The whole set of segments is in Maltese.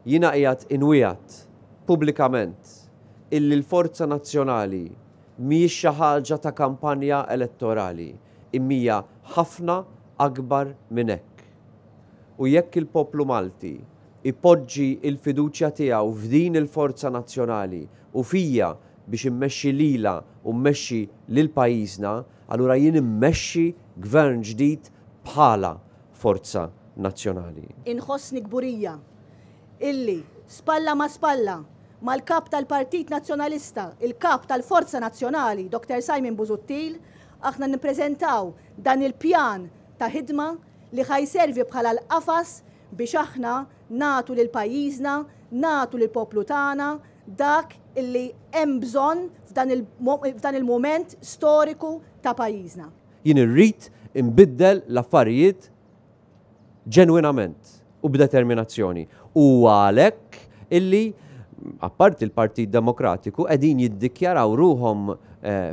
Jiena qiegħed inwiegħed pubblikament illi l-Forza Nazzjonali mhijiex xi ħaġa ta' kampanja elettorali imma hija ħafna akbar minn hekk. U jekk il-poplu Malti jpoġġi l-fiduċja tiegħu f'din il-Forza Nazzjonali u fija biex immexxi lilha u mmexxi lil pajjiżna, allura jien immexxi Gvern ġdid bħala Forza Nazzjonali. Inħossni kburija illi, spalla ma' spalla mal-Kap tal-Partit Nazzjonalista, il-Kap tal-Forza Nazzjonali, Dr Simon Busuttil, aħna nippreżentaw dan il-pjan ta' ħidma li ħa jservi bħala l-qafas biex aħna nagħtu lil pajjiżna, nagħtu lill-poplu tagħna dak illi hemm bżonn f'dan il-mument storiku ta' pajjiżna. Jien irrid inbiddel l-affarijiet ġenwinament u b'determinazzjoni. U huwa għalhekk illi apparti l-Partit Demokratiku qegħdin jiddikjaraw ruħhom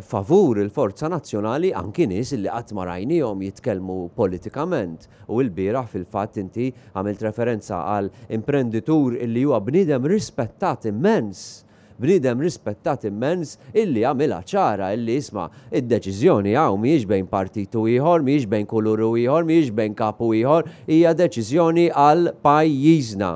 favur il-Forza Nazzjonali anki nies illi qatt ma rajniehom jitkellmu politikament. U ilbieraħ fil-fatt inti għamilt referenza għal imprenditur illi huwa bniedem rispettat immens Bniedem rispettat immens illi għamilha ċara illi isma' id-deċiżjoni hawn mhijiex bejn partit u ieħor, mhijiex bejn kulur u ieħor, mhijiex bejn kap u ieħor, hija deċiżjoni għal pajjiżna.